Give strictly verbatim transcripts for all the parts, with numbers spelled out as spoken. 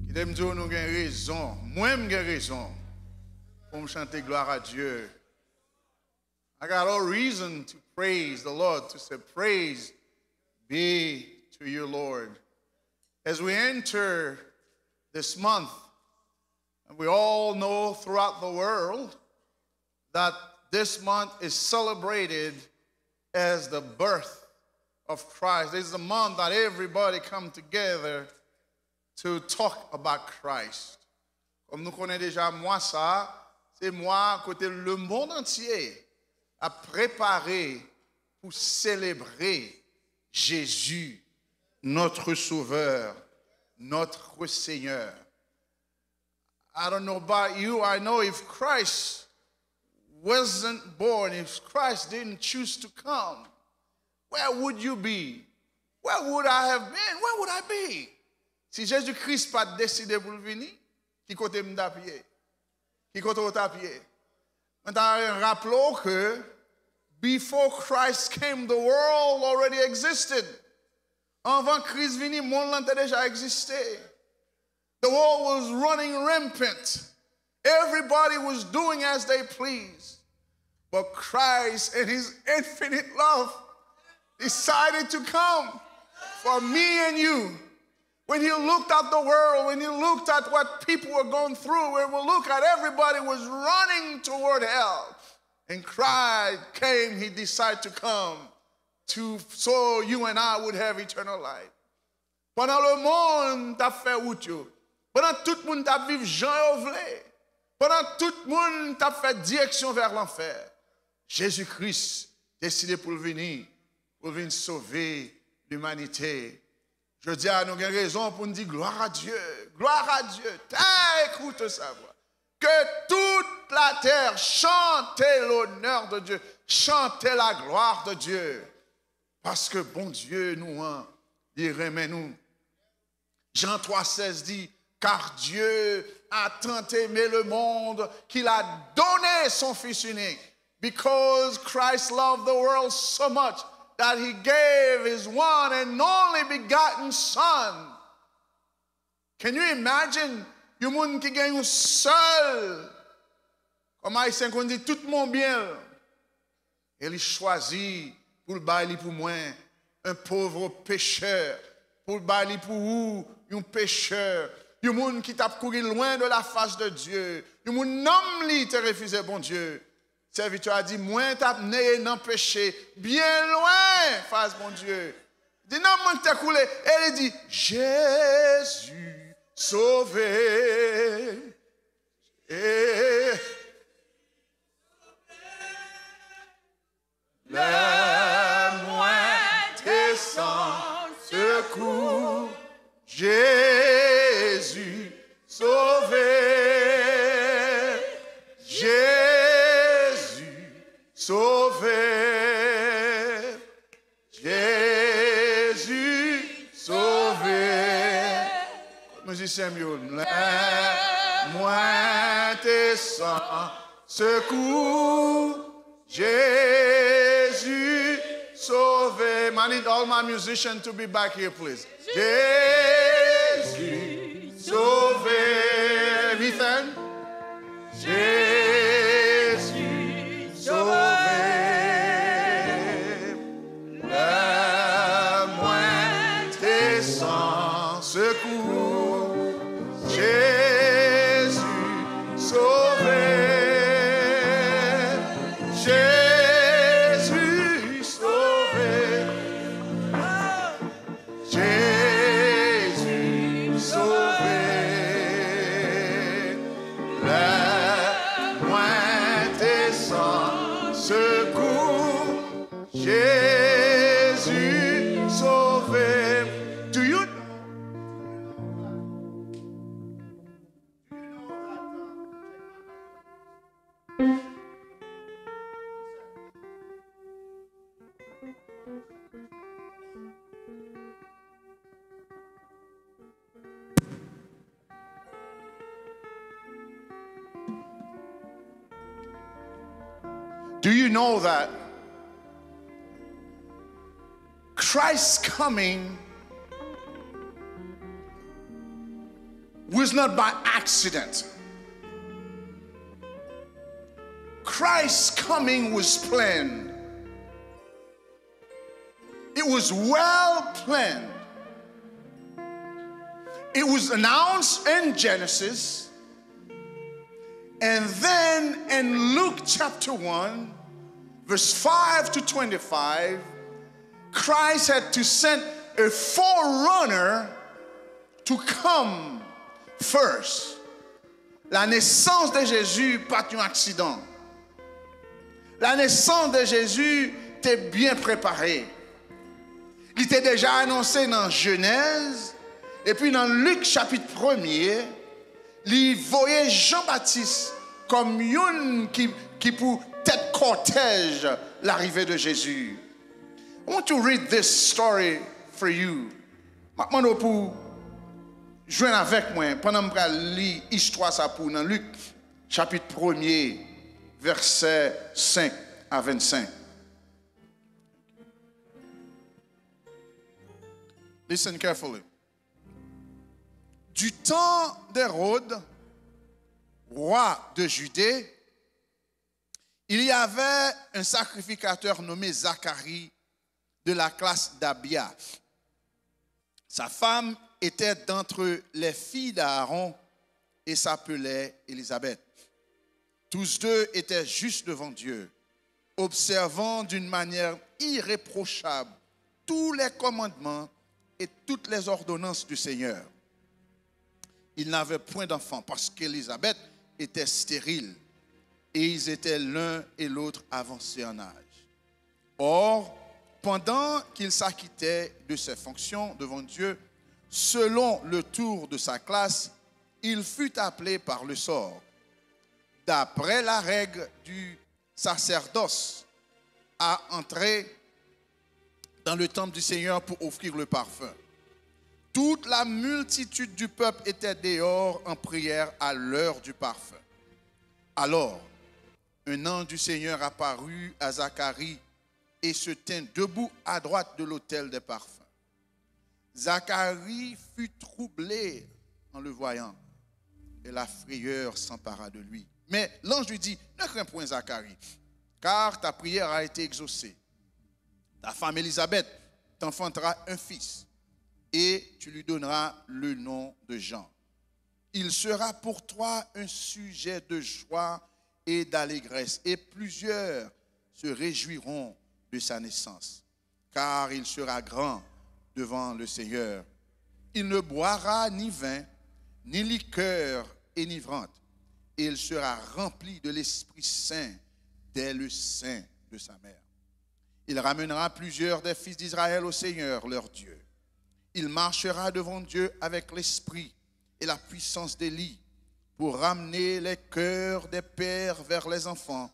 Kite m di w, nou gen rezon. Mwen, m gen rezon pou m chante gloire à Dieu. I got all reason to praise the Lord, to say, "Praise be to you, Lord." As we enter this month, and we all know throughout the world that this month is celebrated as the birth of Christ. This is the month that everybody come together to talk about Christ. Kòm nou konnen deja, mwa sa a, se mwa kote lemonn antye ap prepare pou selebre Jezi, notre Sauveur, notre Seigneur. I don't know about you, I know if Christ wasn't born, if Christ didn't choose to come, where would you be? Where would I have been? Where would I be? Si Jezi Kris pa t deside pou l vini, ki kote m t ap ye? Ki kote w t ap ye? Mwen ta raple w ke before Christ came, the world already existed. Anvan Kris vini, monn lan te deja egziste. The world was running rampant. Everybody was doing as they please. But Christ, in his infinite love, decided to come for me and you. When he looked at the world, when he looked at what people were going through, when we look at, everybody was running toward hell. And Christ came, he decided to come to, so you and I would have eternal life. Pandan lemonn t ap fè wout yo, pandan tout moun t ap viv jan yo vle, pandan tout moun t ap fè direksyon vè lanfè, Jezi Kris deside pou l vini, pou l vin sove limanite. Jodi a, nou gen rezon pou n di, "Gloire à Dieu, gloire à Dieu, ta écoute sa voix. Que toute la terre chante l'honneur de Dieu, chante la gloire de Dieu." Paske Bondye nou an, li renmen nou. Jean trois seize dit, "Car Dieu a tant aimé le monde qu'il a donné son Fils unique, because Christ loved the world so much that he gave his one and only begotten Son." Can you imagine yon moun ki gen yon sèl, kòm Ayisyen konn di, tout mon byen l, e li chwazi pou l bay li pou mwen, un pauvre pécheur, pou l bay li pou ou, yon pechè, yon moun ki t ap kouri lwen de la face de Dieu, yon moun nanm li te refize Bondye. Sèvitè a di, "Mwen t ap neye nan peche, byen lwen fas Bondye." Di, "Nanm mwen te koule." E li di, "Jésus, sauve." E lè mwen te san sekou, Jezi sove, Jezi sove, Jezi sove. Mizisyen m yo, lè mwen te san sekou, Jezi sove. I need all my musicians to be back here, please. Jezi sove. Ethan. Jezi sove. Lè mwen te san sekou, Jezi sove, Jezi sove, Jezi sove. Lè mwen te san sekou, Jezi sove m. Do you know? Do you know that Christ's coming was not by accident. Christ's coming was planned. It was well planned. It was announced in Genesis. And then in Luke chapter one, verse five to twenty-five, Christ had to send a forerunner to come first. La nesans de Jezi pa t yon aksidan. La nesans de Jezi te byen prepare. Li te deja anonse nan Jenèz, epi nan Lik chapit premye, li voye Jan Batis kòm youn ki, ki pou tèt kòtèj larive de Jezi. I want to read this story for you. M ap mande w pou w jwenn avèk mwen pandan m pral li istwa sa pou w nan Lik, chapit premye, vèsè senk a vennsenk. Listen carefully. Du temps d'Hérode, roi de Judée, il y avait un sacrificateur nommé Zacharie de la classe d'Abia. Sa femme était d'entre les filles d'Aaron et s'appelait Élisabeth. Tous deux étaient justes devant Dieu, observant d'une manière irréprochable tous les commandements et toutes les ordonnances du Seigneur. Ils n'avaient point d'enfant parce qu'Élisabeth était stérile et ils étaient l'un et l'autre avancés en âge. Or, pendant qu'il s'acquittait de ses fonctions devant Dieu, selon le tour de sa classe, il fut appelé par le sort, d'après la règle du sacerdoce, à entrer dans le temple du Seigneur pour offrir le parfum. Toute la multitude du peuple était dehors en prière à l'heure du parfum. Alors, un ange du Seigneur apparut à Zacharie et se tint debout à droite de l'autel des parfums. Zacharie fut troublé en le voyant, et la frayeur s'empara de lui. Mais l'ange lui dit, ne crains point, Zacharie, car ta prière a été exaucée. Ta femme Élisabeth t'enfantera un fils, et tu lui donneras le nom de Jean. Il sera pour toi un sujet de joie et d'allégresse, et plusieurs se réjouiront de sa naissance, car il sera grand devant le Seigneur. Il ne boira ni vin, ni liqueur enivrante, et il sera rempli de l'Esprit Saint dès le sein de sa mère. Il ramènera plusieurs des fils d'Israël au Seigneur, leur Dieu. Il marchera devant Dieu avec l'esprit et la puissance d'Élie, pour ramener les cœurs des pères vers les enfants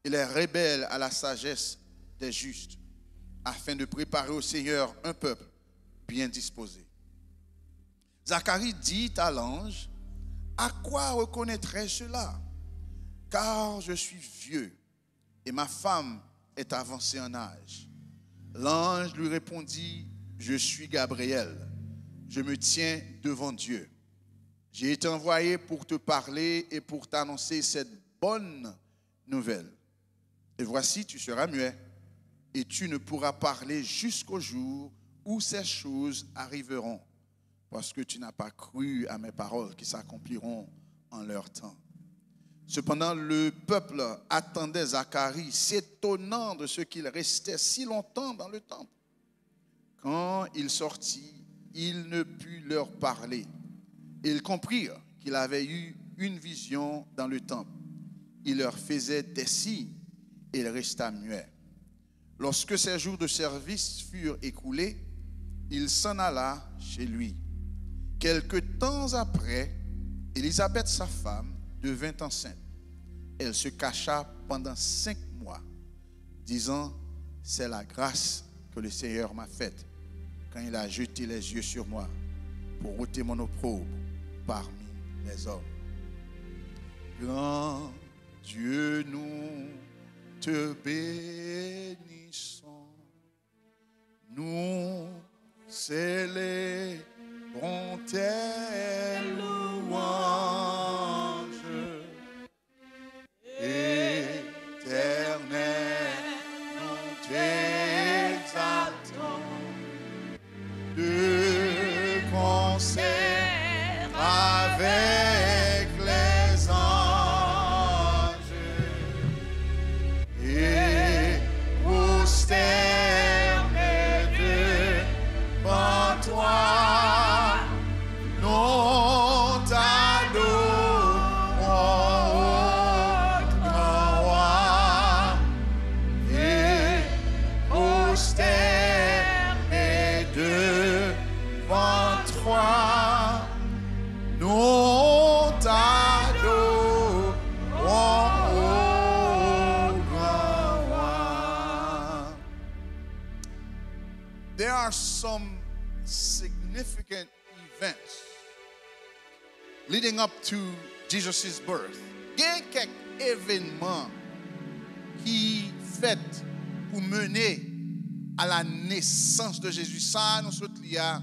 et les rebelles à la sagesse des justes, afin de préparer au Seigneur un peuple bien disposé. Zacharie dit à l'ange, à quoi reconnaîtrai-je cela ? Car je suis vieux et ma femme est avancée en âge. L'ange lui répondit, je suis Gabriel, je me tiens devant Dieu. J'ai été envoyé pour te parler et pour t'annoncer cette bonne nouvelle. Et voici, tu seras muet, et tu ne pourras parler jusqu'au jour où ces choses arriveront, parce que tu n'as pas cru à mes paroles qui s'accompliront en leur temps. Cependant, le peuple attendait Zacharie, s'étonnant de ce qu'il restait si longtemps dans le temple. Quand il sortit, il ne put leur parler. Ils comprirent qu'il avait eu une vision dans le temple. Il leur faisait des signes et il resta muet. Lorsque ses jours de service furent écoulés, il s'en alla chez lui. Quelque temps après, Élisabeth, sa femme, devint enceinte. Elle se cacha pendant cinq mois, disant, c'est la grâce que le Seigneur m'a faite quand il a jeté les yeux sur moi pour ôter mon opprobre parmi les hommes. Grand Dieu, nous te bénissons. Nous Célébrons tes louanges, Éternel, nous t'exaltons de concert avec les anges et prosternés devant toi, nous t'adorons, ô grand roi, et prosternés devant toi, nous t'adorons, ô grand roi. There are some significant events leading up to Jesus' birth. Gen kèk evènman ki fèt pou mennen à la naissance de Jésus. Sa a nou sot li a,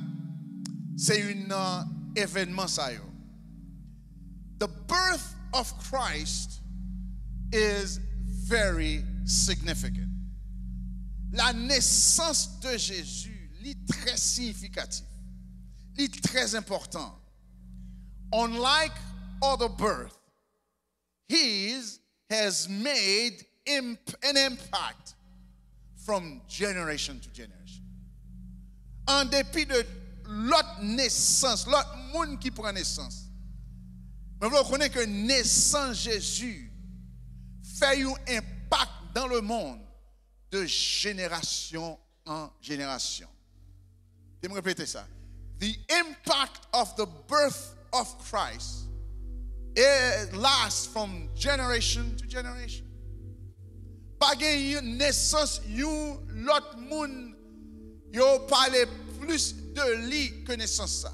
se youn nan evènman sa yo. The birth of Christ is very significant. La naissance de Jésus, li trè siyifikatif. Li trè enpòtan. Unlike other birth, his has made imp- an impact from generation to generation. An depi de lòt nesans, lòt moun ki pran nesans, mwen vle w konnen ke nesans Jezi fè yon enpak dans le monde de génération en génération. Kite m repete sa. The impact of the birth of Christ, it lasts from generation to generation. Pa gen yon nesans yon lòt moun yo pale plis de li ke nesans sa.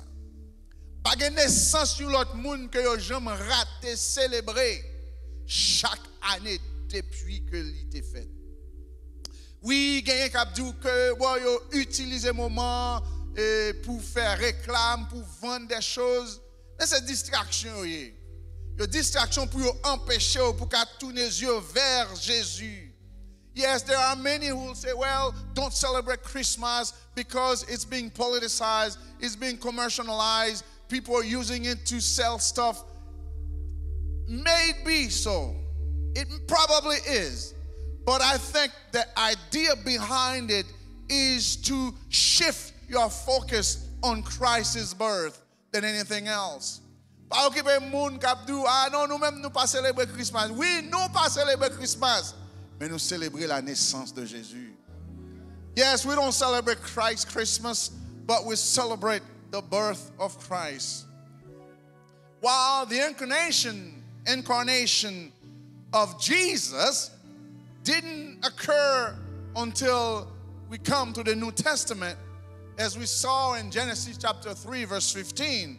Pa gen nesans yon lòt moun ke yo janm rate selebre chak ane depi ke li te fèt. Wi, genyen k ap di w ke, bon, yo itilize moman, e, pou fè reklam, pou vann de choz. Men se distraksyon yo ye. Yo distraksyon pou yo anpeche w pou ka tounen zye w vè Jezi. Yes, there are many who will say, well, don't celebrate Christmas because it's being politicized, it's being commercialized, people are using it to sell stuff. Maybe so. It probably is. But I think the idea behind it is to shift your focus on Christ's birth than anything else. Pa okipe moun k ap di w, ah non, nou menm nou pa selebre Christmas. Wi, nou pa selebre Christmas, men nou selebre la naissance de Jésus. Yes, we don't celebrate Christ Christmas, but we celebrate the birth of Christ. While the incarnation, incarnation of Jesus didn't occur until we come to the New Testament, as we saw in Genesis chapter three, verse fifteen.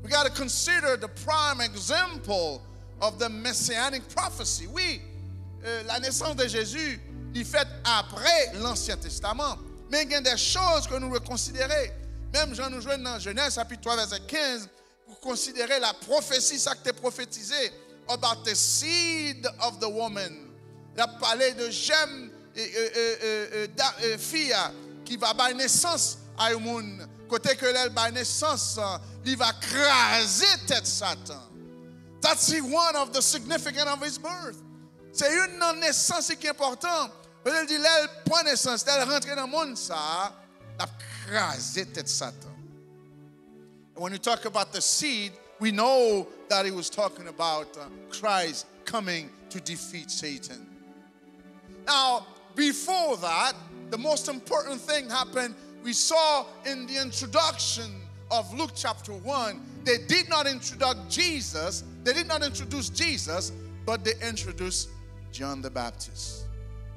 We got to consider the prime example of the messianic prophecy. Wi, euh, la naissance de Jésus, li fèt apre Lansyen Testaman. Men gen de choz ke nou dwe konsidere. Menm jan nou jwenn nan Jenèz chapit twa, vèsè kenz, pou konsidere la pwofesi, sa k te pwofetize about the seed of the woman. L ap pale de jèm, e, e, e, e, e, da, e, fi a ki va bay nesans a yon moun, kote ke lè l bay nesans, li va kraze tèt Satan. That's one of the significance of his birth. Se youn nan nesans li ki enpòtan. Kote l di lè l pran nesans, lè l rantre nan monn sa a, l ap kraze tèt Satan. And when you talk about the seed, we know that he was talking about uh, Christ coming to defeat Satan. Now, before that, the most important thing happened. We saw in the introduction of Luke chapter one, they did not introduce Jesus, they did not introduce Jesus, but they introduced John the Baptist,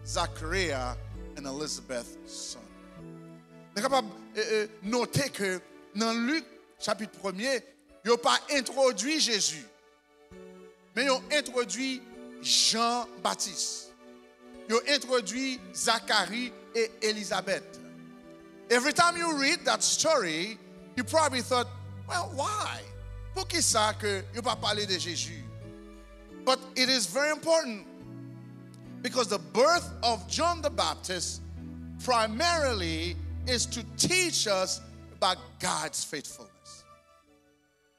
Zachariah and Elizabeth's son. Nou kapab eh, eh, note ke nan Lik chapit premye, yo pa entwodui Jezi, men yo entwodui Jan Batis. Yo entwodui Zakari e Elizabèt. Every time you read that story, you probably thought, "Well, why?" Poukisa ke yo pa pale de Jezi? But it is very important because the birth of John the Baptist primarily is to teach us about God's faithfulness.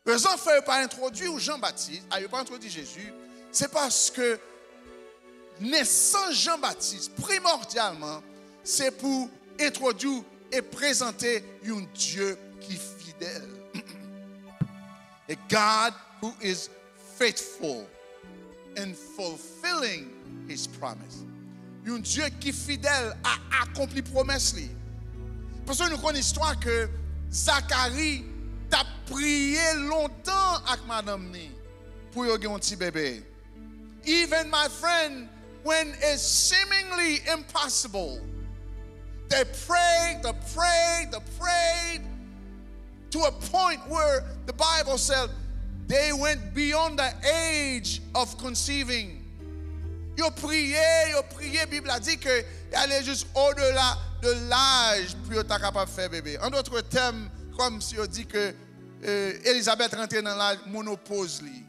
Rezon fè yo pa entwodui Jan Batis, a, yo pa entwodui Jezi, se paske nesans Jan Batis, primòdyalman, se pou entwodui w e prezante yon Dye ki fidèl. A God who is faithful in fulfilling his promise. Yon Dye ki fidèl a akonpli pwomès li. Paske nou konn istwa ke Zakari t ap priye lontan ak madanm ni pou yo gen yon ti bebe. Even my friend, when it's seemingly impossible, they prayed, they prayed, they prayed to a point where the Bible said they went beyond the age of conceiving. Yo priye, yo priye, Bib la di ke y ale jis odela de laj pou yo ta kapab fè bebe. An dòt tèm, kòmsi yo di ke, eh, Elizabeth rantre nan laj monopoz li.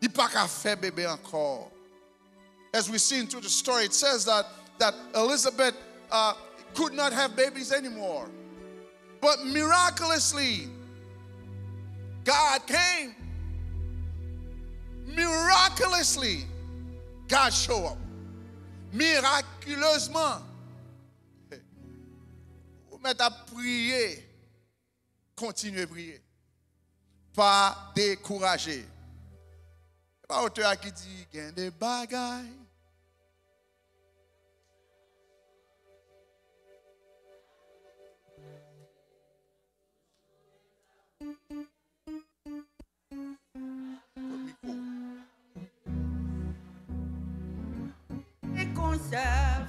Li pa ka fè bebe ankò. As we see into the story, it says that, that Elizabeth, uh, could not have babies anymore. But miraculously, God came. Miraculously, God show up. Miraculezman, ou mèt ap priye, kontinye priye. Pa dekouraje. Se pa otè a ki di, "Gen de bagay." Kot mikwo? E konsa,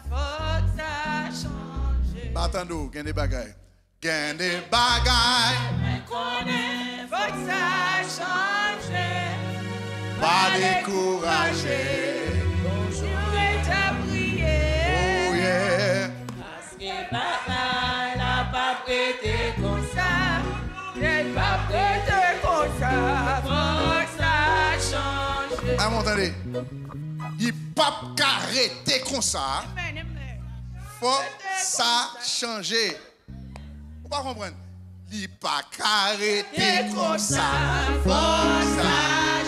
fòk sa chanje. Pa tande w, gen de bagay. Gen de bagay. Mwen konnen fòk sa chanje. Pa dekouraje. Toujou rete priye. Oh yeah. Paske batay la p ap rete konsa. Li p ap rete konsa. Fòk sa chanje. An, tande. Li p ap ka rete konsa. Amen, amen. Fòk sa chanje. Ou pa konprann? Li pa ka rete konsa, fòk sa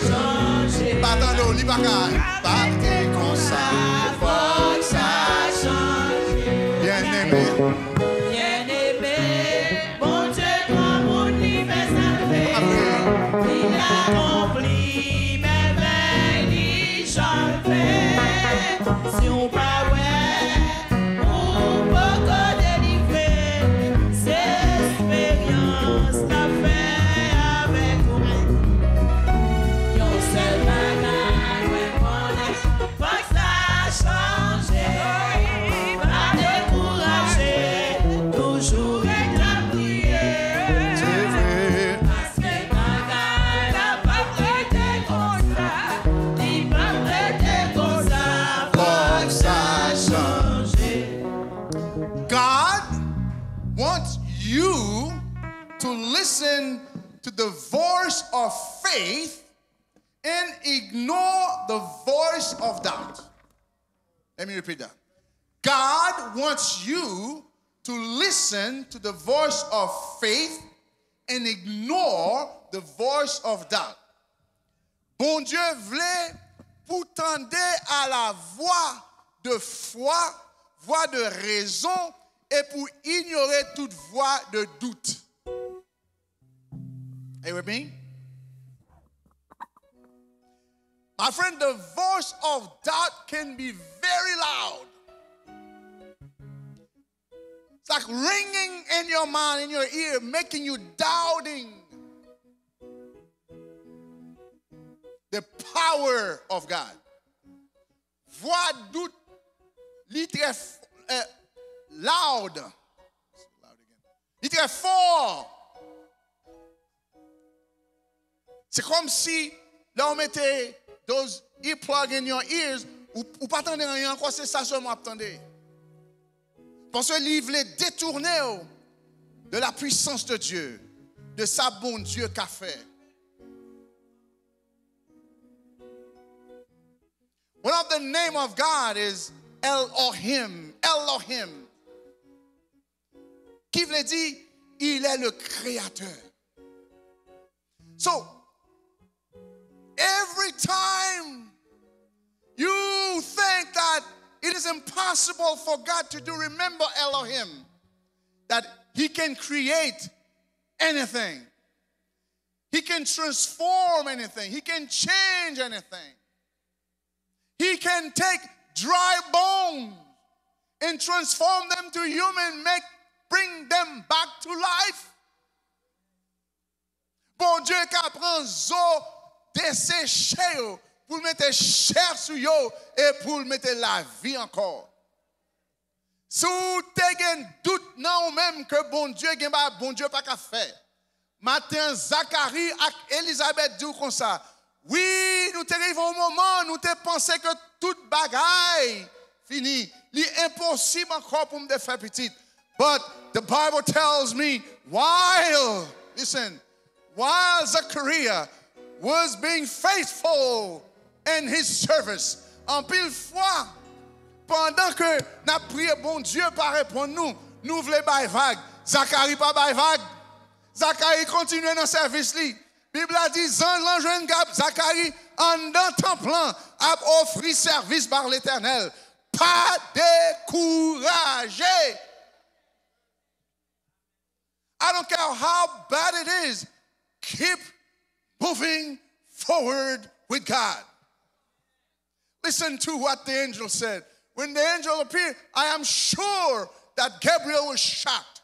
chanje. Pa tande w, li pa ka. Pa rete konsa, fòk sa chanje. Byeneme. Byeneme, Bondye gran moun, li fè sa l vle. Li akonpli mèvèy li. Jan l fè, si w pa wè, ou poko delivre. Se esperyans l ap fè avèk ou. Yon sèl bagay mwen konnen, fòk sa chanje. Pa dekouraje, toujou rete ap priye. Se vre. Paske bagay la p ap rete konsa, li p ap rete konsa, fòk sa chanje. God wants you to listen to the voice of faith and ignore the voice of doubt. Let me repeat that. God wants you to listen to the voice of faith and ignore the voice of doubt. Bondye vle pou tande a la voix de foi, voix de raison, e pou inyore tout vwa de dout. Are you with me? My friend, the voice of doubt can be very loud. It's like ringing in your mind, in your ear, making you doubting the power of God. Vwa dout, li trè f-, eh, loud. Li trè fò. Se kòmsi lè w mete those earplug in your ears, ou, ou pa tande anyen ankò, se sa sèlman w ap tande. Paske li vle detounen w de la puissance de Dieu, de sa Bondye ka fè. One of the name of God is Elohim. Elohim. Ki vle di, il est le créateur. So, every time you think that it is impossible for God to do, remember Elohim, that he can create anything. He can transform anything. He can change anything. He can take dry bones and transform them to human, make, bring them back to life. Bondye ka pran zo deseche yo pou l mete chè sou yo e pou l mete lavi ankò. Si w te gen dout nan ou menm ke Bondye gen bagay Bondye pa ka fè, maten an, Zakari ak Elizabèt di w konsa, wi, nou te rive yon moman, nou te panse ke tout bagay fini. Li enposib ankò pou m te fè pitit. But the Bible tells me, while, listen, while Zechariah was being faithful in his service, anpil fwa, pandan ke n ap priye, Bondye pa reponn nou, nou vle bay vag. Zakari pa bay vag. Zakari kontinye nan sèvis li. Bib la di, zanj lan jwenn Gab-, Zakari anndan tanp lan ap ofri sèvis ba Letènèl. Pa dekouraje. I don't care how bad it is, keep moving forward with God. Listen to what the angel said. When the angel appeared, I am sure that Gabriel was shocked.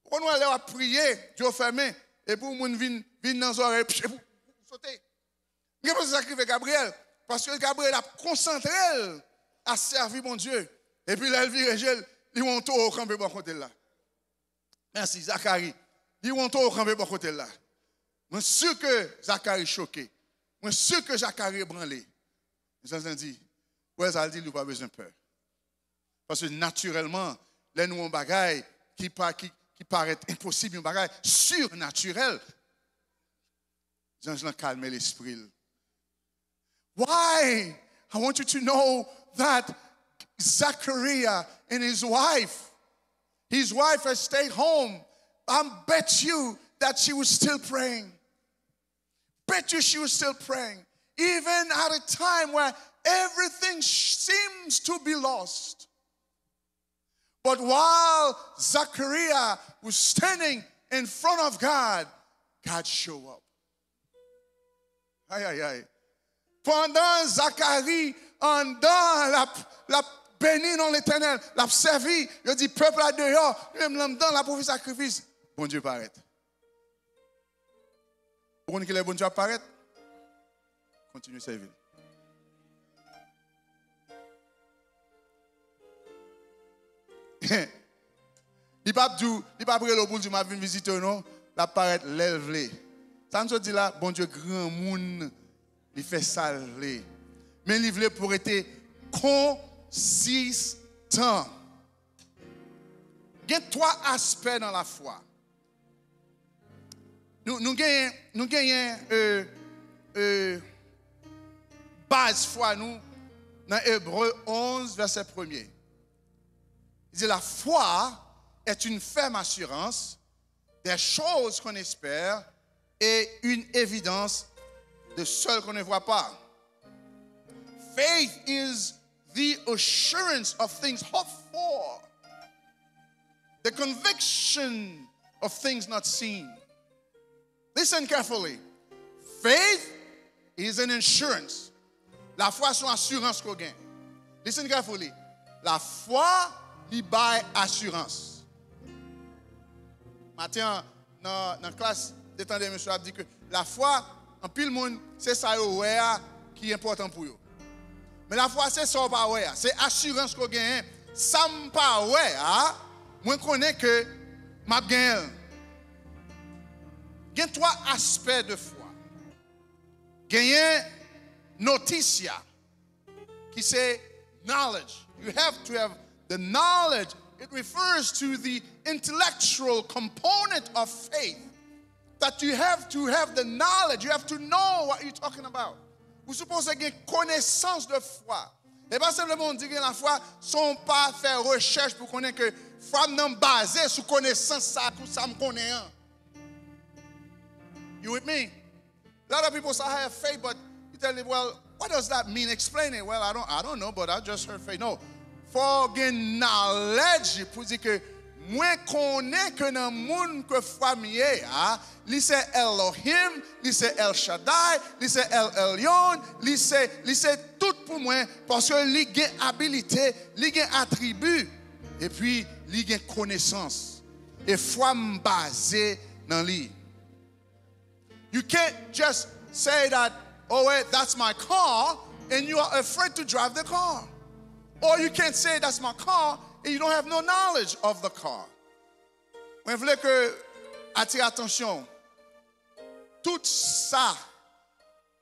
Ou konn wè lè w ap priye, je w fèmen, epi yon moun vin, vin nan zòrèy, psh, epi w sote. M gen panse sa k rive Gabriyèl, paske Gabriyèl ap konsantre l a sèvi Bondye. Epi lè l vire je l, li wè yon towo kanpe bò kote l la. Mèsi, Zakari. Li wè yon towo kanpe bò kote l la. Mwen si ke Zakari choke. Mwen si ke Zakari ebranle. Zanj lan di, wè sa l di, li pa bezwen pè. Paske natirèlman, lè nou wè yon bagay ki pa, ki, ki parèt enposib, yon bagay sirnatirèl, zanj lan kalme lespri l. Why? I want you to know that Zachariah and his wife, his wife has stayed home. I bet you that she was still praying. Bet you she was still praying, even at a time where everything sh- seems to be lost. But while Zachariah was standing in front of God, God show up. Ay, ay, ay. Pandan Zakari anndan l ap, l ap beni non Letènèl, l ap sèvi, yo di pèp la deyò, li menm l anndan, l ap ofri sakrifis. Bondye parèt. Ou konn kilè Bondye ap parèt? Kontinye sèvi l. Li p ap di w, li p ap rele w pou l di w, "M ap vin vizite w," non. L ap parèt lè l vle. Sa n sot di la, Bondye granmoun, li fè sa l vle. Men li vle pou w rete konsistan. Gen twa aspè nan lafwa. Nou, nou genyen, nou genyen, euh, euh, baz fwa nou nan Ebre onz, vèsè premye. Li di, la foi est une ferme assurance des choses qu'on espère et une évidence de celles qu'on ne voit pas. Faith is the assurance of things hoped for, the conviction of things not seen. Listen carefully. Faith is an insurance. Lafwa se yon asirans ke w gen. Listen carefully. Lafwa, li bay asirans. Maten an, nan, nan klas, te tande mesye ap di ke lafwa, anpil moun, se sa yo wè a ki enpòtan pou yo. Men lafwa se sa w pa wè a. Se asirans ke w genyen. Sa m pa wè a, mwen konnen ke m ap genyen l. Gen twa aspè de fwa. Genyen noticia, ki se knowledge. You have to have the knowledge It refers to the intellectual component of faith, that you have to have the knowledge, you have to know what you're talking about. Ou sipoze gen konesans de fwa. E pa senpleman w di gen lafwa san w pa fè rechèch pou konnen ke fwa m nan baze sou konesans sa, pou sa m konnen an. You with me? A lot of people say, "I have faith," but you tell them, "Well, what does that mean? Explain it." "Well, I don't, I don't know, but I just heard faith." No. Fò w gen knowledge pou di ke mwen konnen ke nan moun ke fwa m ye a, li se Elohim, li se El Shaddai, li se El Elyon, li se, li se tout pou mwen, paske li gen abilite, li gen atribi, epi li gen konesans. E fwa m baze nan li. You can't just say that, "Oh, wait, that's my car," and you are afraid to drive the car. Or you can't say, "That's my car," and you don't have no knowledge of the car. Mwen vle ke atire atansyon, tout sa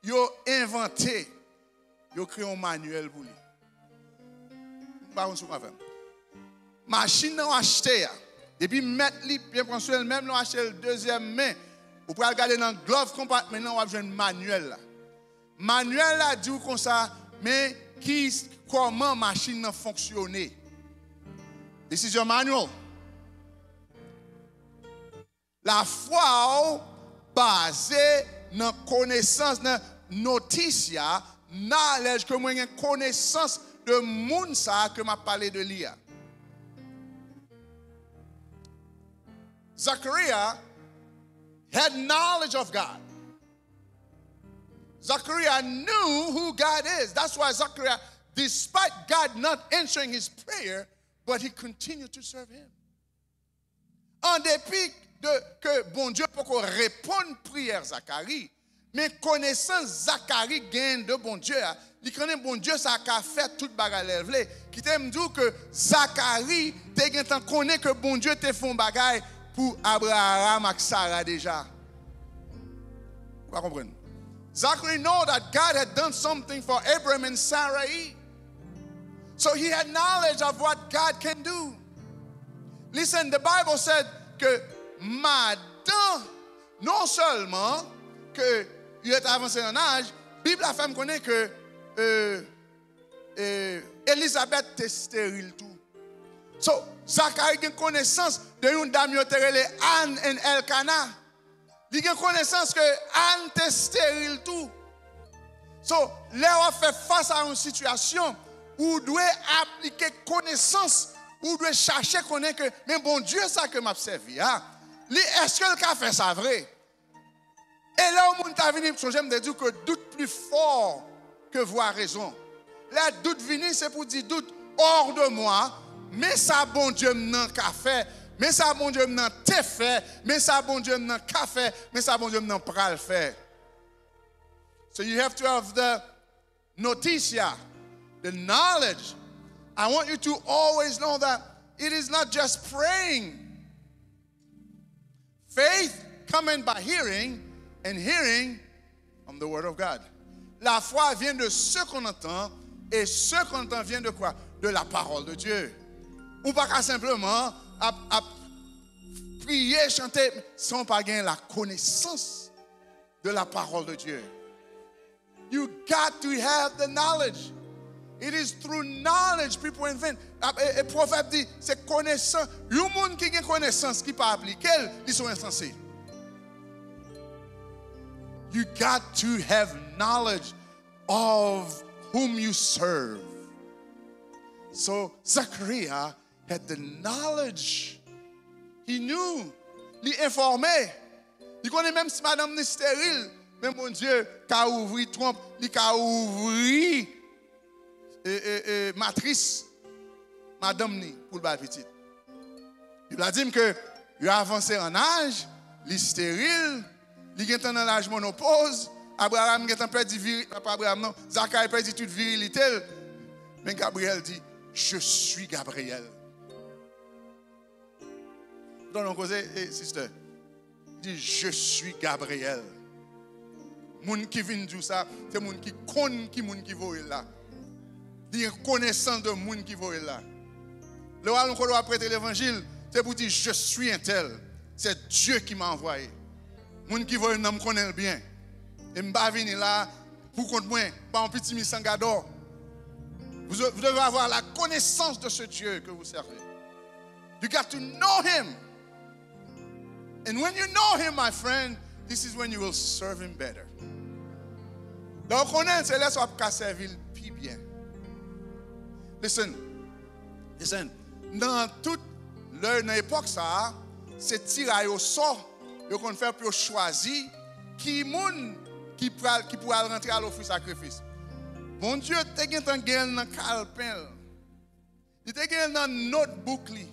yo envante, yo kreye yon manyèl pou li. M pa konn si w avè m. Machin nan w achte a, depi mèt li byen pran swen l, menm lè w achte l dezyèm men, ou pral gade nan glove compartment nan, w ap jwenn manyèl la. Manyèl la di w konsa, men ki, kòman machin nan fonksyone. This is your manual. Lafwa w baze nan konesans, nan noticia, knowledge, ke mwen gen konesans de moun sa a ke m ap pale de li a. Zechariah had knowledge of God. Zechariah knew who God is. That's why Zechariah, despite God not answering his prayer, but he continued to serve him. An depi de ke Bondye poko reponn priyè Zakari, men konesans Zakari genyen de Bondye a, li konnen Bondye sa ka fè tout bagay lè l vle. Kite m di w ke Zakari te gentan konnen ke Bondye te fè yon bagay pou Abraram ak Sara deja. Ou pa konprann? Zachary know that God had done something for Abraham and Sarai. So he had knowledge of what God can do. Listen, the Bible said ke madan, non sèlman ke li te avanse nan laj, Bib la fè m konnen ke euh, euh, Elizabeth te steril tou. So, Zakari gen konesans de yon dam yo te rele Ann and Elkana. Li gen konesans ke Ann te steril tou. So, lè w ap fè fas a yon sitiyasyon, ou dwe aplike konesans, ou dwe chache konnen ke, men Bondye sa ke m ap sèvi a, li, èske l ka fè sa vre? E lè yon moun ta vini, sonje m te di w ke doute plus fort que voir raison. Lè dout vini, se pou di dout, hors de moi, men sa Bondye m nan ka fè, men sa Bondye m nan te fè, men sa Bondye m nan ka fè, men sa Bondye m nan pral fè. So you have to have the noticia, the knowledge. I want you to always know that it is not just praying. Faith coming by hearing, and hearing from the word of God. La foi vient de ce qu'on entend, et ce qu'on entend vient de quoi? De la parole de Dieu. Ou pa ka senpleman ap, ap priye, chante, san w pa gen la connaissance de la parole de Dieu. You got to have the knowledge. It is through knowledge people invent. E, e pwovèb di, se konesans. Yon moun ki gen konesans ki pa aplike l, li se yon ensanse. You got to have knowledge of whom you serve. So Zechariah had the knowledge. He knew. Li enfòme. Li konnen menm si madanm ni steril, men Bondye ka ouvri twonp, li ka ouvri e, e, e, matris madanm ni pou l bay pitit. Bib la di m ke yo avanse an aj, li steril, li gentan nan laj monopoz, Abraram gentan pèdi viri, pa Abraram non, Zakari pèdi tout virilite l. Men Gabriyèl di, "Je suis Gabriel." Donn yon koze, e, sister. Di, "Je suis Gabriel." Moun ki vin di w sa, se moun ki konn ki moun ki voye l la. Li gen konesans de moun ki voye l la. Lè w al yon kote w ap prete levanjil, se pou di, "Je suis un tel. C'est Dieu qui m'a envoyé." Moun ki voye m nan, m konnen l byen. E m pa vini la pou kont mwen, pa yon pitimi san gadò. Vous, vous devez avoir la connaissance de ce Dieu que vous servez. You got to know him. And when you know him, my friend, this is when you will serve him better. Lè w konnen l, se lè sa w ap ka sèvi l pi byen. Listen, listen. Nan tout lè, nan epòk sa a, se tiraj osò yo konn fè pou yo chwazi ki moun ki pral, ki pou al rantre al ofri sakrifis. Bondye te gentan gen l nan kalpen l. Li te gen nan notebook li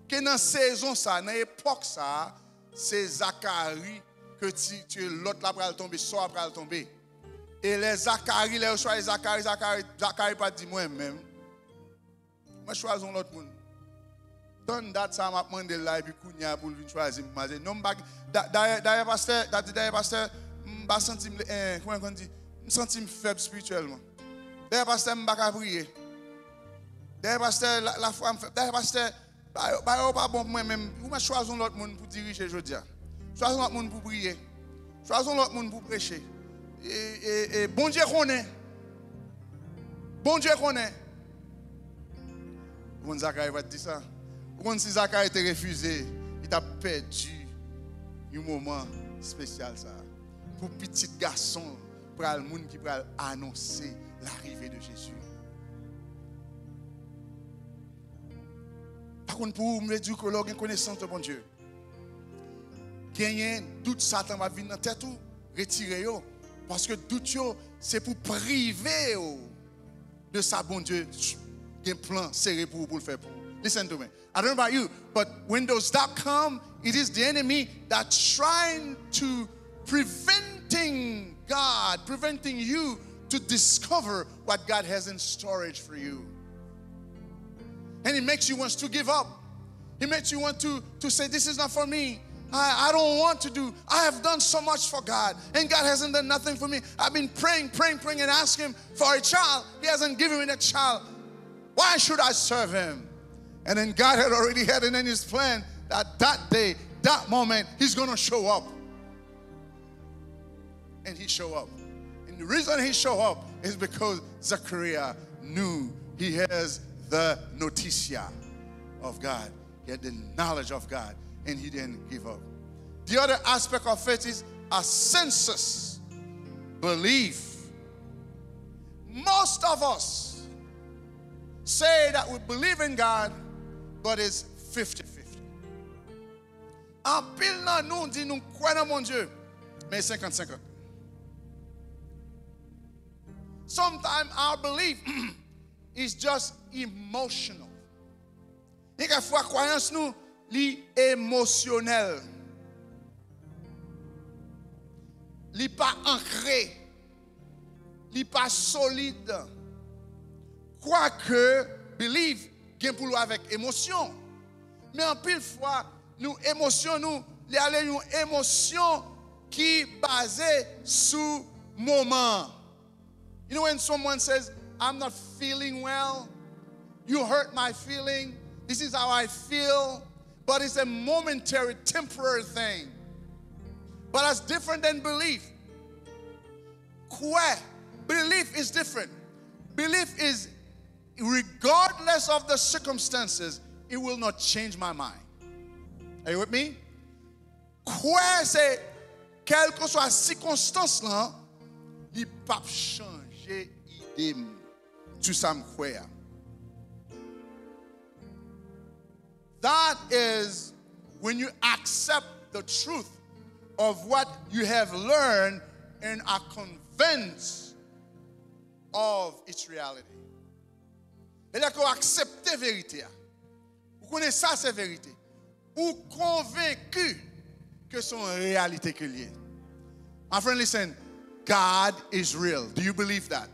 ke nan sezon sa, nan epòk sa, se Zakari ke ti, ti, lòt la pral tonbe, sò a pral tonbe. E lè Zakari, lè yo chwazi Zakari, Zakari, Zakari pa t di, "Mwen menm, mwen chwazi yon lòt moun." Tann dat sa m ap mande l la, epi kounye a pou l vin chwazi m, maze. Non, m pa, da-, dayè, dayè, pastè, t ap di, "Dayè, pastè, m pa santi m, eh, kòman yo konn di, m santi m fèb espirityèlman. Dayè, pastè, m pa ka priye." Dayè, pastè, la, lafwa m fè. Dayè, pastè, bagay yo, bagay yo pa bon pou mwen menm. Ou mèt chwazi yon lòt moun pou dirije jodi a. Chwazi yon lòt moun pou priye. Chwazi yon lòt moun pou preche. E, e, e, Bondye konnen. Bondye konnen. Ou konn Zakari pa t di sa? Ou konn si Zakari te refize, li t ap pèdi yon moman espesyal sa a. Pou pitit gason l pral moun ki pral anonse larive de Jezi. Pa konn pou ou, m vle di w ke lè w gen konesans de Bondye, genyen dout Satan ap vin nan tèt ou, retire yo. Paske dout yo, se pou prive w de sa Bondye gen plan sere pou ou, pou l fè pou ou. Listen to me. I don't know about you, but when those doubts come, it is the enemy that trying to preventing God, preventing you to discover what God has in storage for you. And it makes you want to give up. It makes you want to, to say, "This is not for me. I, I don't want to do. I have done so much for God, and God hasn't done nothing for me. I've been praying, praying, praying, and asking for a child. He hasn't given me that child. Why should I serve him?" And then God had already had it in his plan that that day, that moment, he's going to show up. And he show up. And the reason he show up is because Zechariah knew he has the noticia of God. He had the knowledge of God, and he didn't give up. The other aspect of faith is a census belief. Most of us say that we believe in God, but it's fifty fifty. Anpil nan nou di nou kwè nan Bondye, men senkant senkant. Sometimes our belief is just emotional. Gen kèk fwa kwayans nou, li emosyonèl. Li pa ankre. Li pa solid. Kwake believe gen pou l wè avèk emosyon. Men anpil fwa, nou emosyon nou, li ale yon emosyon ki baze sou moman an. You know, when someone says, "I'm not feeling well, you hurt my feeling, this is how I feel," but it's a momentary, temporary thing. But that's different than belief. Kwè, belief is different. Belief is, regardless of the circumstances, it will not change my mind. Are you with me? Kwè se, kèlkeswa sikonstans lan, li p ap chanje ide m sou sa m kwè a. That is when you accept the truth of what you have learned and are convinced of its reality. E lè ke w aksepte verite a, ou konnen sa se verite, ou konvenki ke se yon reyalite ke l ye. My friend, listen, God is real. Do you believe that?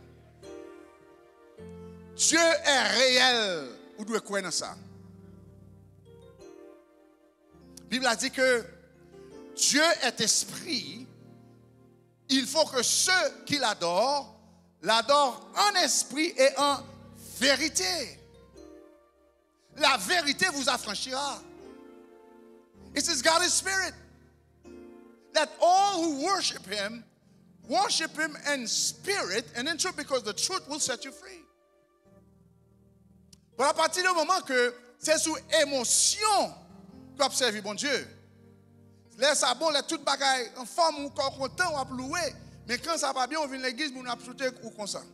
Dieu est réel. Ou dwe kwè nan sa. Bib la di ke Dieu est esprit. Il faut que ceux qui l'adorent l'adorent en esprit et en vérité. La vérité vous affranchira. It is God's Spirit. Let all who worship him worship him in spirit and in truth, because the truth will set you free. Bon, apati de moman ke se sou emosyon ke w ap sèvi Bondye, lè sa bon, lè tout bagay anfòm, ou kò kontan, w ap louwe. Men kan sa pa byen, ou vin legliz, moun ap soute ou konsa.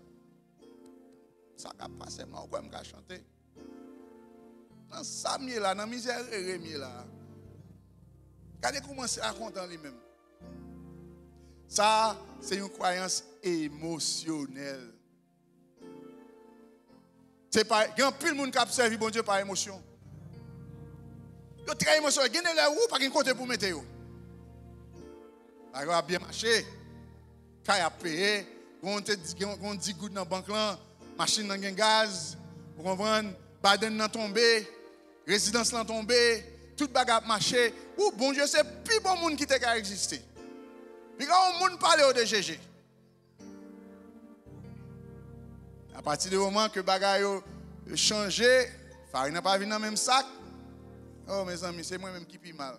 Sa k ap pase m la, ou kwè m ka chante? Nan sa m ye la, nan mizè rere m ye la. Gade kouman sa kontan li menm. Sa, se yon kwayans emosyonèl. Se pa, gen anpil moun k ap sèvi Bondye pa emosyon. Yo trè emosyonèl. Gen de lè ou pa gen kote pou mete yo. Bagay yo ap byen mache. Kay ap peye. Gen yon te, gen yon, gen yon dis goud nan bank lan. Machin nan gen gaz. Ou konprann? Badann nan tonbe. Rezidans lan tonbe. Tout bagay ap mache. Ou, Bondye se pi bon moun ki te ka egziste. Piga yon moun pale yo de Jezi. Apati de moman ke bagay yo, yo chanje, farin nan pa vin nan menm sak. Oh, mezanmi, se mwen menm ki pi mal.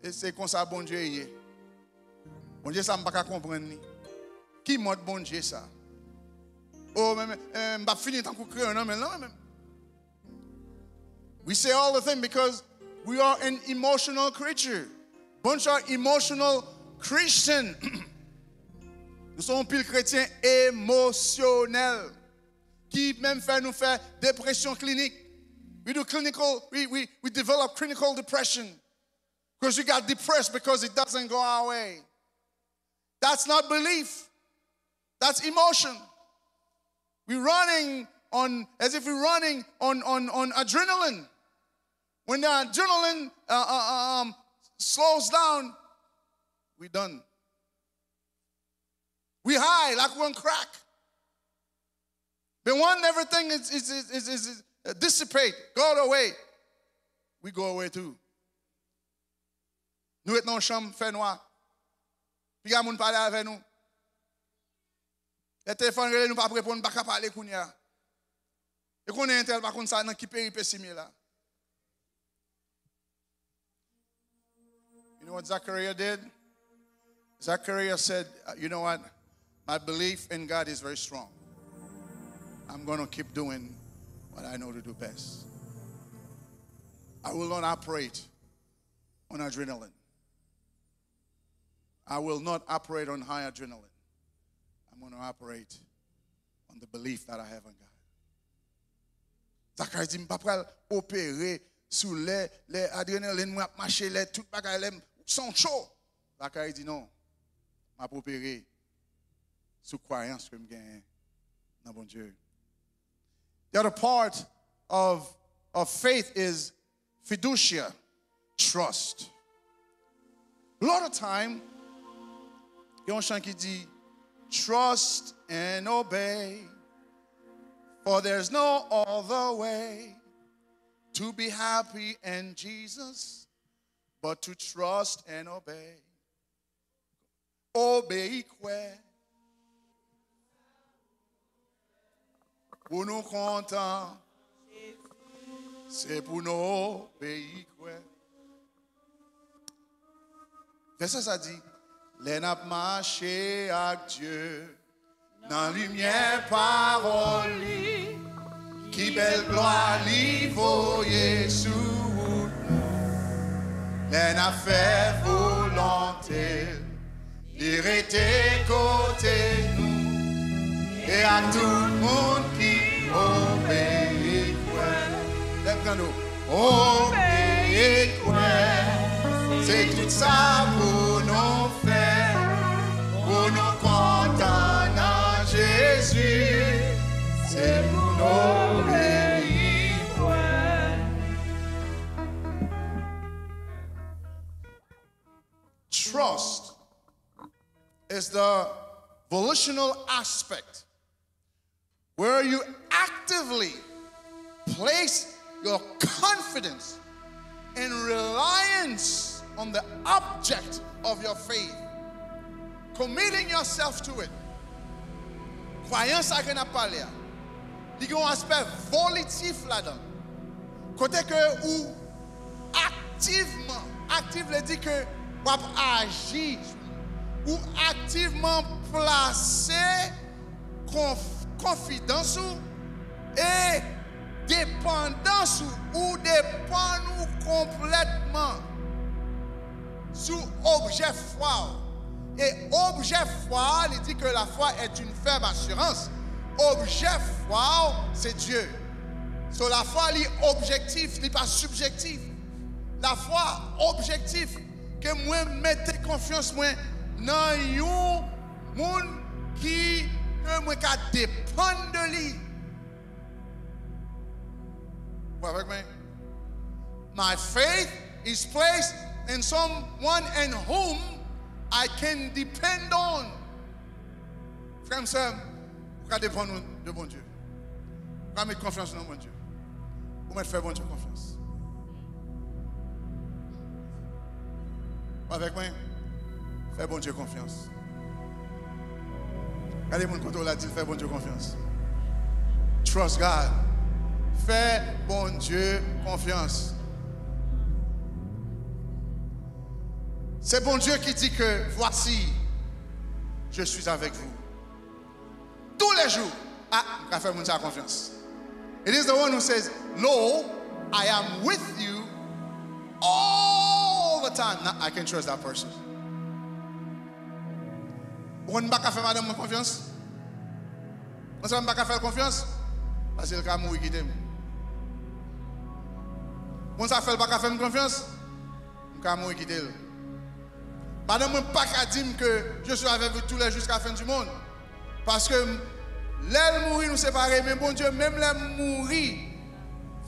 E se konsa Bondye ye. Bondye sa, m pa ka konprann li. Ki mòd Bondye sa? Oh, men, men, men, m p ap fini tankou kreyon nan men l, non, men. We say all the thing because we are an emotional creature. Bunch of emotional Christian. Nou se yon pil kretyen emosyonèl ki menm fè nou fè depresyon klinik. We do clinical, we, we, we develop clinical depression because we got depressed because it doesn't go our way. That's not belief. That's emotion. We're running on, as if we're running on, on, on adrenaline. When the adrenaline, uh, uh, uh, um, slows down, we done. We high like we on crack. But when everything is, is, is, is, is, is, uh, dissipate, go away, we go away too. Nou ret nan yon chanm, fè nwa. Piga moun pale avè nou. Lè telefòn rele, nou p ap reponn, pa ka pale kounye a. E konnen entèl pa konn sa nan ki peripesi m ye la. You know what Zachariah did? Zachariah said, "Uh, you know what? My belief in God is very strong. I'm going to keep doing what I know to do best. I will not operate on adrenaline. I will not operate on high adrenaline. I'm going to operate on the belief that I have in God." Zacharie di, "M pa pral opere sou lè, lè adrenalin mwen ap mache, lè tout bagay, lè m santi cho." Zacharie di, "Non, m ap opere sou kwayans ke m genyen nan Bondye." The other part of, of faith is fiducia, trust. A lot of time, gen yon chan ki di, "Trust and obey, for there's no other way to be happy in Jesus but to trust and obey." Obeyi, kwè, pou nou kontan, se pou nou obeyi, kwè. Vèsè sa di, lè n ap mache ak Dye, nan limyè pawòl li, ki bèl glwa li voye sou wout nou. Lè n ap fè volonte l, li rete kote nou. E ak tout moun ki obeyi, kwè. Lève tande w. Obeyi, kwè, se tout sa pou nou fè, pou nou kontan nan Jezi, se pou nou obeyi, kwè. Trust is the volitional aspect where you actively place your confidence and reliance on the object of your faith, committing yourself to it. Kwayans sa ke n ap pale a, li gen yon aspè volitif ladan l. Kote ke ou aktivman, aktif vle di ke w ap aji, ou aktivman plase konf-, konfidans ou e depandans ou, ou depann ou konplètman sou objè fwa w. E objè fwa a, li di ke la foi est une ferme assurance. Objè fwa w, se Dye. So, lafwa li objektif, li pa sibjektif. Lafwa objektif, ke mwen mete konfyans mwen nan yon moun ki, ke mwen ka depann de li. Ou avèk mwen? My faith is placed in someone in whom I can depend on. Frè m, sè m, ou ka depann de Bondye. Ou ka met konfyans nan Bondye. Ou mèt fè Bondye konfyans. Ou avèk mwen? Fè Bondye konfyans. Gade moun kote w la, di l, fè Bondye konfyans. Trust God. Fè Bondye konfyans. Se Bondye ki di ke, voici, je suis avec vous tous les jours. Ah, m ka fè moun sa konfyans. It is the one who says, lo, I am with you all the time. Now, I can trust that person. Ou konn m pa ka fè madanm mwen konfyans? Ou konn sa m pa ka fè l konfyans? Paske l ka mouri kite m. Ou konn sa fè l pa ka fè m konfyans? M ka mouri kite l. Madanm mwen pa ka di m ke je suis avec vous tous les jours jusqu'à la fin du monde. Paske m, lè l mouri, nou separe, men Bondye, menm lè m mouri,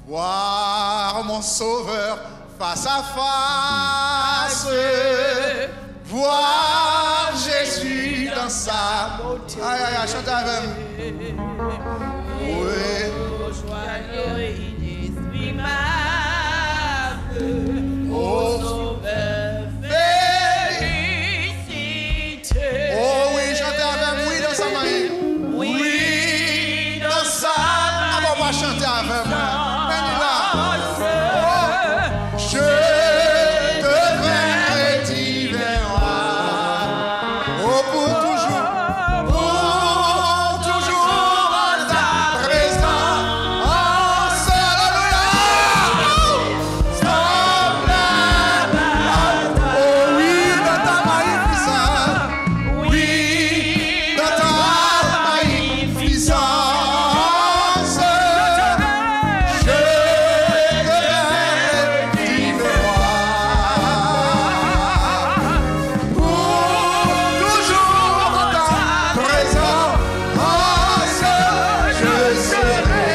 voir mon Sauveur face à face, voir Jésus dans sa beauté. Ay, ay, ay, chante avè m. Oui. Joie inexprimable, au Sauveur félicité. Oh oui, chante avè m, oui, dans sa main. Oui, dans sa main. Apa w pa chante avè mwen? Men li la. Oh, je te verrai divin roi. Oh, pour toujours, pour toujours à ta présence. Alléluia. Semblable à toi. Oh oui, dans ta magnificence. Oui, dans ta magnificence. Je te verrai divin roi. Pour toujours dans ta présence, je serai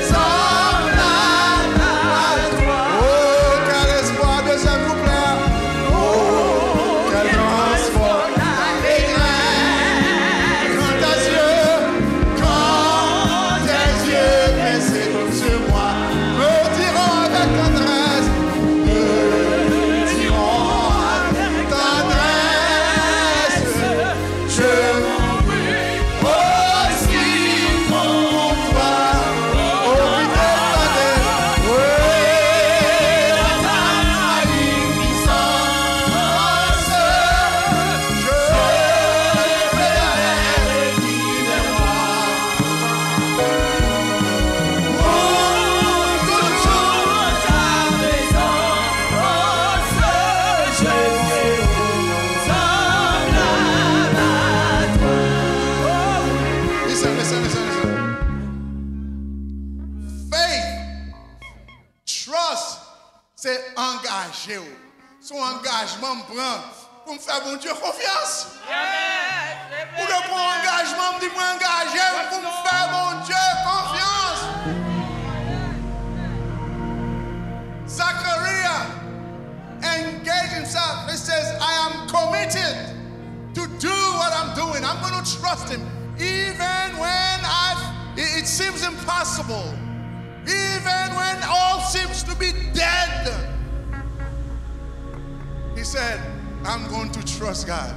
semblable à toi. Oh, quel espoir, deuxième couplet. Oh, quel transport, quelle allégresse. Quand tes yeux, quand tes yeux baissaient sur moi, me diront avec tendresse, me diront avec tendresse, je mourrai aussi pour toi. Oh, fidèl, tande. Oui, dans ta magnificence, je serai Listen, listen, listen, listen. Faith, trust, se angaje w. Se yon angajman m pran pou m fè Bondye konfyans. Ou dwe pran yon angajman, m di mwen angaje m pou m fè Bondye konfyans. Zachariah engage himself. He says, I am committed to do what I'm doing. I'm going to trust him even when I, it seems impossible. Even when all seems to be dead, he said, I'm going to trust God.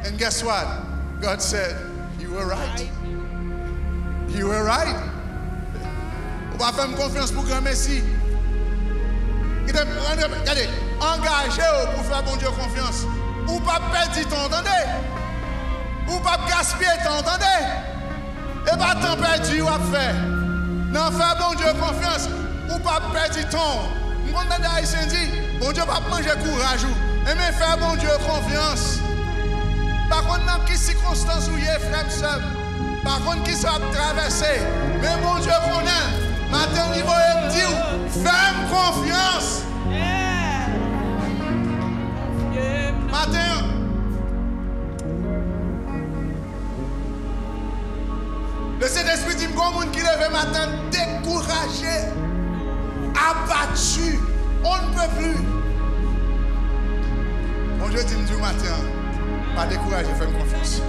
And guess what? God said, you were right. You were right. Ou pa fè m konfyans pou granmesi. Kite m, ann repete, gade, angaje w pou fè Bondye konfyans. Ou p ap pèdi tan w, tande. Ou p ap gaspiye tan w, tande. E pa tan pèdi w ap fè. Nan fè Bondye konfyans, ou p ap pèdi tan w. M konn tande Ayisyen di, Bondye p ap manje kouraj ou. Enben, fè Bondye konfyans. Pa konn nan ki sikonstans ou ye, frè m, sè m. Pa konn kisa w ap travèse, men Bondye konnen. Maten an, li voye m di w, fè m konfyans. Maten an, Lesentespri di m, gon moun ki leve maten an dekouraje, abati, on ne peut plus. Bondye di m di w maten an, pa dekouraje, fè m konfyans.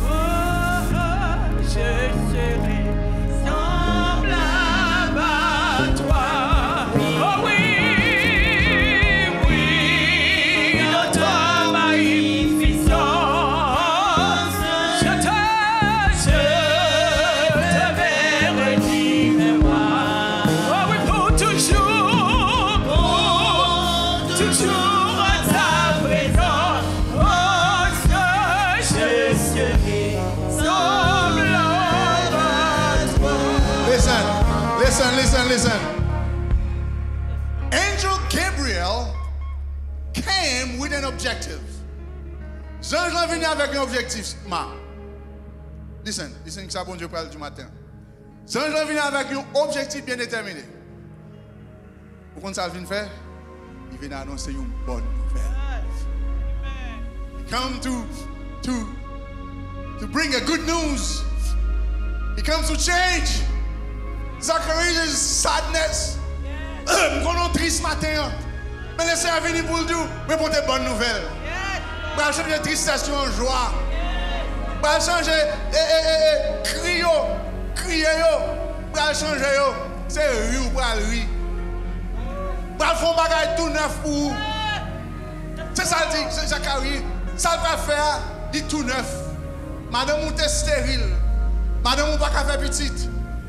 Oh, je serai semblable à toi. Oh oui, oui, dans ta magnificence, je te, je te verrai, dis-moi. Oh oui, pour toujours, pour toujours à ta présence. Oh, je serai semblable à toi. Listen, listen, listen, listen. Angel Gabriel came with an objective. Zanj lan vini avèk yon objektif, ma. Listen, listen sa Bondye pral di maten. Zanj lan vini avèk yon objektif byen detèmine. Ou konn sa l vin fè? Li vin anonse yon bòn nouvèl. He come to, to, to bring a good news. He comes to change Zacharias' sadness. M konnen w tris maten an. Men Lesenyè vini pou l di w, mwen pote bòn nouvèl. Pral chanje tristès yo an jwa. Pral chanje, e, e, e, e, kri yo, kriye yo. Pral chanje yo. Se ri w pral ri. Pral fè yon bagay tou nèf pou ou. Se sa l di, se Zakari. Sa l pral fè a, li tou nèf. Madanm ou te esteril. Madanm ou pa ka fè pitit.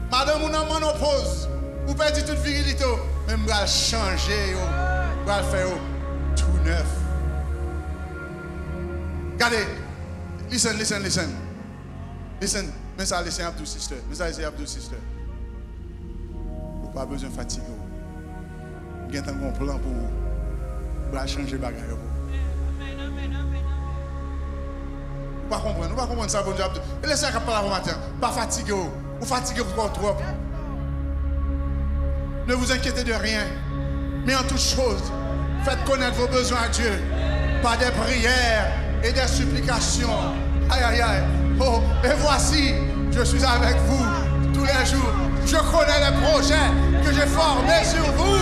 Madanm ou nan menopoz. Ou pèdi tout virilite w. Men m pral chanje yo. M pral fè yo tou nèf. Gade. Listen, listen, listen. Listen. Men sa Lesenyè ap di w, sister. Men sa Lesenyè ap di w, sister. Ou pa bezwen fatige w. M gentan gen yon plan pou ou. M pral chanje bagay yo pou ou. Ou pa konprann, ou pa konprann sa Bondye ap di. E Lesenyè k ap pale avè w maten an. Pa fatige w. Ou fatige pou twò, twòp. Ne vous inquiétez de rien. Mais en toute chose, faites connaître vos besoins à Dieu par des prières et des supplications. Aïe, aïe, aïe. Oh, et voici, je suis avec vous tous les jours. Je connais les projets que j'ai formés sur vous.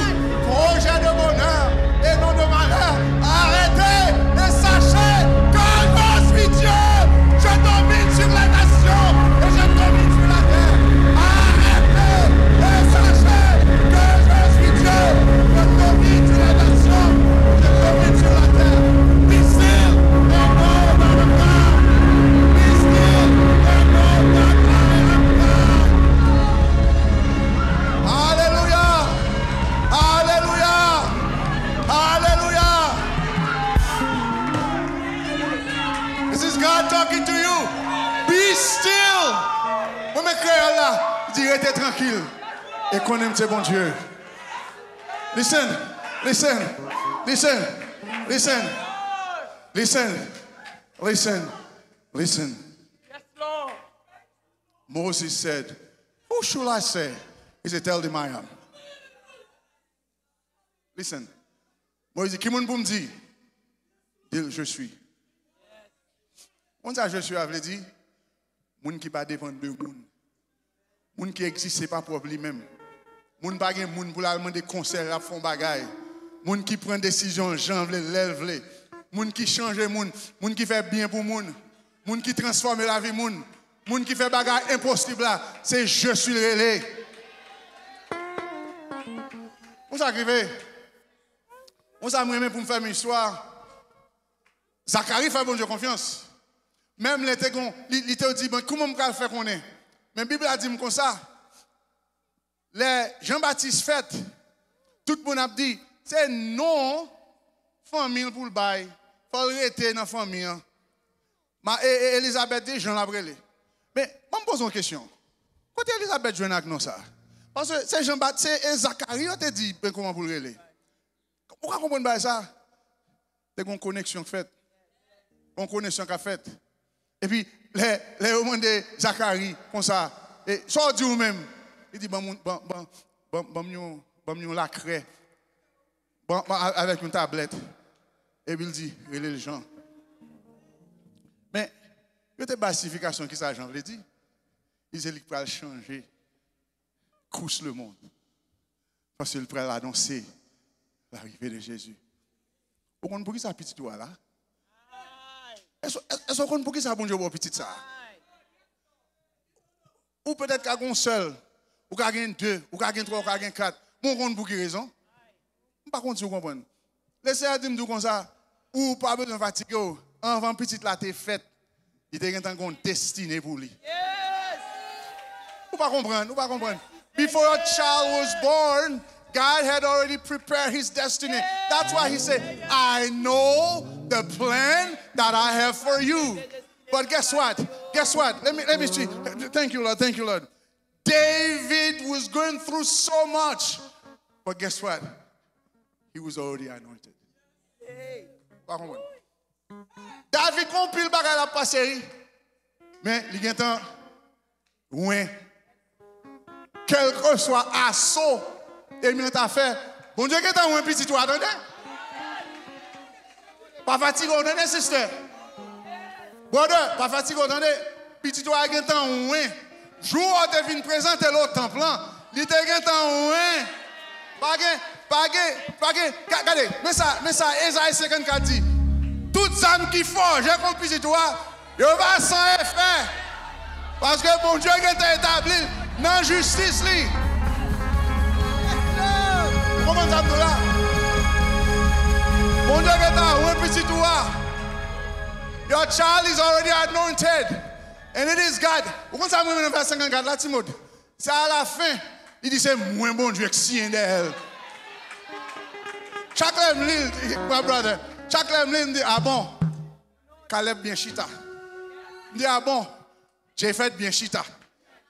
Projets de bonheur et non de malheur. Arrêtez et sachez que je suis Dieu. Je domine sur les nations et je domine sur la terre. Arrêtez et sachez que je suis Dieu. Je domine sur les nations, je domine sur la terre. Be still and know that I'm God. Be still and know that I am God. Alelouya! Alelouya! Alelouya! This is God talking to you. Be still. Mwen men kreyòl la, di rete trankil. E konnen m se Bondye. Listen, listen, listen, listen, listen, listen, listen. Yes, Lord. Moses said, "Who shall I say?" He said, "Tell them I am." Listen. Moyiz di, "Ki moun pou m di?" Di l, "Je suis." Konn sa "je suis" a vle di? Moun ki pa depann de moun. Moun ki egziste pa pwòp li menm. Moun pa gen moun pou l al mande konsèy, l ap fè yon bagay. Moun ki pran desizyon l jan l vle, lè l vle. Moun ki chanje moun. Moun ki fè byen pou moun. Moun ki transfòme lavi moun. Moun ki fè bagay enposib la, se "je suis" l rele. Konn sa k rive? Konn sa m renmen pou m fè men istwa. Zakari fè Bondye konfyans. Menm lè te gon, li, li te di, "Bon, kouman m pral fè konnen?" Men Bib la di m konsa, lè Jan Batis fèt, tout moun ap di, "Se non fanmi l pou l bay, fò l rete nan fanmi an." Ma, e, e, Elizabèt di, "Jan l ap rele." Men, ban m poze yon kesyon. Kote Elizabèt jwenn ak non sa? Paske se Jan Bat, se, e, Zakari yo te di, "Ben, kouman pou l rele?" Ou ka konprann bagay sa? Te gon koneksyon k fèt. Gon koneksyon k ap fèt. Epi, lè, lè yo mande Zakari konsa, "E, sa w di ou menm?" Li di, "Ban m, ban, ban, ban, ban m yon, ban m yon lakrè. Ban, ban, a-, avèk yon tablèt." Epi l di, "Rele l Jan." Men, yo te bay siyifikasyon ki sa Jan vle di. Li se li k pral chanje kous lemonn. Paske l pral anonse l'arrivée de Jésus. Ou konn poukisa pitit ou a la? Èske, èske ou konn poukisa Bondye ba w pitit sa a? Ou petèt ka gen yon sèl, ou ka gen de, ou ka gen twa, ou ka gen kat. Men ou konn pou ki rezon? M pa konn si ou konprann. Lesenyè di m di w konsa, ou pa bezwen fatige w. Anvan pitit la te fèt, li te gentan gen yon destine pou li. Ou pa konprann, ou pa konprann. Before your child was born, God had already prepared his destiny. That's why he said, "I know the plan that I have for you." But guess what? Guess what? Let me, let me see. Thank you, Lord. Thank you, Lord. David was going through so much. But guess what? He was already anointed. Pa konprann. David gon pil bagay l ap pase, wi. Men, li gentan wen. Kèlkeswa aso enmi an ta fè, Bondye gentan wen pitit ou a, tande. Pa fatige w, tande, sister. Brother, pa fatige w, tande. Pitit ou a gentan wen. Jou ou te vin prezante l o tanp lan, li te gentan wen. Pa gen, pa gen, pa gen. Ga-, gade, men sa, men sa Ezayi senkannkat di. Tout zam ki fòje kont pitit ou a, yo pa san efè. Paske Bondye gentan etabli l nan jistis li. Ou konprann sa m di w la? Bondye gentan wen pitit ou a. Your child is already anointed. And it is God. Ou konn sa mwen menm nan vèsè senkannkat la, Timod? Se alafen, li di se mwen Bondye k siyen dèyè l. Chak lè m li l, my brother, chak lè m li l, m di, "A bon?" Kalèb byen chita. M di, "A bon?" Jefèt byen chita.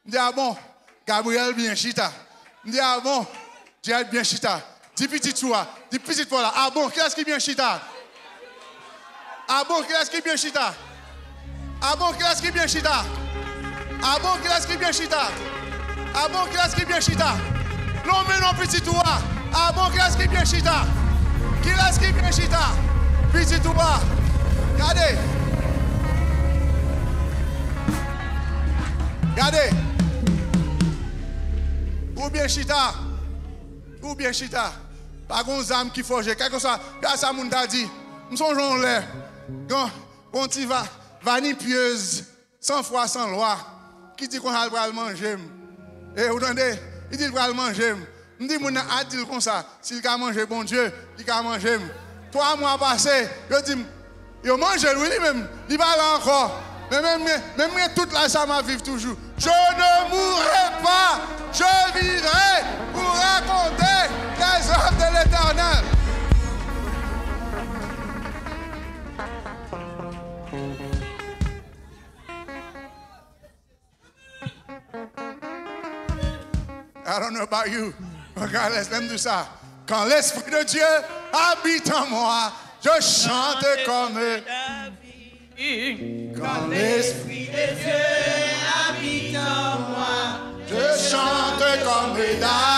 M di, "A bon?" Gabriyèl byen chita. M di, "A bon?" Jèd byen chita. Di pitit ou a, di pitit pa w la, "A bon, kilès ki byen chita? A bon, kilès ki byen chita? A bon, kilès ki byen chita? A bon, kilès ki byen chita? A bon, kilès ki byen chita?" Lonmen non pitit ou a. "A bon, kilès ki byen chita? Kilès ki byen chita?" Pitit ou a. Gade. Gade. Ou byen chita. Ou byen chita. Pa gon zam ki fòje. Kèlkeswa, gade sa moun ta di. M sonje yon lè. Gon, gon ti va, vanipyez, san fwa, san lwa, ki di konsa l pral manje m. E, ou tande? Li di l pral manje m. M di moun nan, al di l konsa, si l ka manje Bondye, li ka manje m. Twa mwa pase, yo di m, yo manje l, wi, li menm, li pa la ankò. Men, men, men, men m gen tout laj sa, m ap viv toujou. Je ne mourrai pas, je vivrai pour raconter les œuvres de l'Éternel. I don't know about you. Quand l'es-, lè m di sa, quand l'Esprit de Dieu habite en moi, je chante comme David. Quand l'Esprit de Dieu habite en moi, je chante comme David.